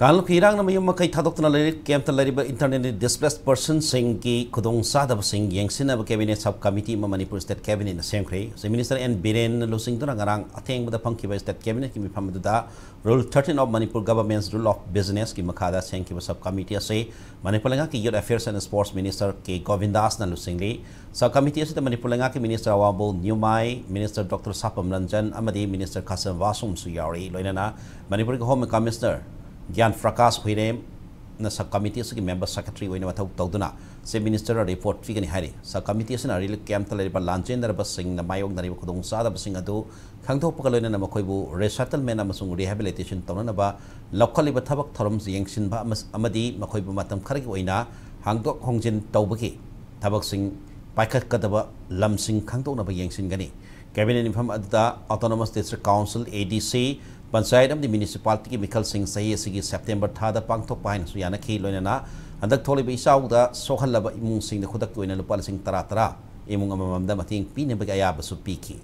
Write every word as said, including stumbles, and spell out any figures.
ꯀꯥꯡꯂꯨꯞꯀꯤ ꯏꯔꯥꯡꯅ ꯃꯌꯨꯝ ꯃꯀꯩ ꯊꯥꯗꯣꯛꯇꯨꯅ ꯂꯩꯔꯤꯕ ꯀꯦꯝꯞꯇ ꯂꯩꯔꯤꯕ internally displaced personꯁꯤꯡꯒꯤ ꯈꯨꯗꯣꯡꯆꯥꯗꯕꯁꯤꯡ ꯌꯦꯡꯁꯤꯟꯅꯕ cabinet sub committee ꯑꯃ Manipur state cabinetꯅ ꯁꯦꯝꯈ꯭ꯔꯦ꯫ Chief Minister N Birenꯅ ꯂꯨꯆꯤꯡꯗꯨꯅ ꯉꯔꯥꯡ ꯑꯊꯦꯡꯕꯗ ꯐꯝꯈꯤꯕ state cabinetꯀꯤ ꯃꯤꯐꯝ ꯑꯗꯨꯗ Rule thirteen of Manipur Government's Rule of Businessꯀꯤ ꯃꯈꯥꯗ ꯁꯦꯝꯈꯤꯕ sub committee ꯑꯁꯤ ꯃꯅꯤꯄꯨꯔ ꯂꯩꯉꯥꯛꯀꯤ Youth Affairs and Sports Minister K ꯒꯣꯕꯤꯟꯗꯥꯁꯅ ꯂꯨꯆꯤꯡꯂꯤ꯫ Sub committee ꯑꯁꯤꯗ ꯃꯅꯤꯄꯨꯔ ꯂꯩꯉꯥꯛꯀꯤ Minister ꯑꯋꯥꯡꯕꯧ ꯅ꯭ꯌꯨꯃꯥꯏ, Minister Doctor ꯁꯥꯄꯝ ꯔꯟꯖꯟ ꯑꯃꯗꯤ Minister ꯈꯥꯁꯝ ꯋꯥꯁꯨꯝꯁꯨ ꯌꯥꯎꯔꯤ꯫ ꯂꯣꯏꯅꯅ ꯃꯅꯤꯄꯨꯔꯒꯤ Home Commissioner ꯒ꯭ꯌꯥꯟ ꯄ꯭ꯔꯀꯥꯁ ꯍꯨꯏꯔꯦꯝꯅ sub committee ꯑꯁꯤꯒꯤ member secretary ꯑꯣꯏꯅ ꯃꯊꯧ ꯇꯧꯗꯨꯅ Chief Ministerꯗ report ꯄꯤꯒꯅꯤ ꯍꯥꯏꯔꯤ꯫ Sub committee ꯑꯁꯤꯅ relief campꯇ ꯂꯩꯔꯤꯕ ꯂꯥꯟꯖꯦꯟꯅꯔꯕꯁꯤꯡꯅ ꯃꯥꯌꯣꯛꯅꯔꯤꯕ ꯈꯨꯗꯣꯡꯆꯥꯗꯕꯁꯤꯡ ꯑꯗꯨ ꯈꯪꯗꯣꯛꯄꯒ ꯂꯣꯏꯅꯅ ꯃꯈꯣꯏꯕꯨ resettlement ꯑꯃꯁꯨꯡ rehabilitation ꯇꯧꯅꯅꯕ ꯂꯧꯈꯠꯂꯤꯕ ꯊꯕꯛ ꯊꯧꯔꯝ ꯌꯦꯡꯁꯤꯟꯕ ꯑꯃ-, ꯑꯃꯗꯤ ꯃꯈꯣꯏꯕꯨ ꯃꯇꯝ ꯈꯔꯒꯤ ꯑꯣꯏꯅ ꯍꯥꯡꯗꯣꯛ ꯍꯣꯡꯖꯤꯟ ꯇꯧꯕꯒꯤ ꯊꯕꯛꯁꯤꯡ ꯄꯥꯏꯈꯠꯀꯗꯕ ꯂꯝꯁꯤꯡ ꯈꯪꯗꯣꯛꯅꯕ ꯌꯦꯡꯁꯤꯟꯒꯅꯤ꯫ Cabinet ꯃꯤꯐꯝ ꯑꯗꯨꯗ Autonomous District Council, ADC, panchayat ꯑꯃꯗꯤ municipalityꯒꯤ ꯃꯤꯈꯜꯁꯤꯡ ꯆꯍꯤ ꯑꯁꯤꯒꯤ September ꯊꯥꯗ ꯄꯥꯡꯊꯣꯛꯄ ꯍꯥꯏꯅꯁꯨ ꯌꯥꯅꯈꯤ꯫ ꯂꯣꯏꯅꯅ ꯍꯟꯗꯛ ꯊꯣꯛꯂꯤꯕ ꯏꯆꯥꯎꯗ ꯁꯣꯛꯍꯜꯂꯕ ꯏꯃꯨꯡꯁꯤꯡꯗ ꯈꯨꯗꯛꯀꯤ ꯑꯣꯏꯅ ꯂꯨꯄꯥ ꯂꯤꯁꯤꯡ ꯇꯔꯥ ꯇꯔꯥ ꯏꯃꯨꯡ ꯑꯃꯃꯝꯗ ꯃꯇꯦꯡ ꯄꯤꯅꯕꯒꯤ ꯑꯌꯥꯕꯁꯨ ꯄꯤꯈꯤ꯫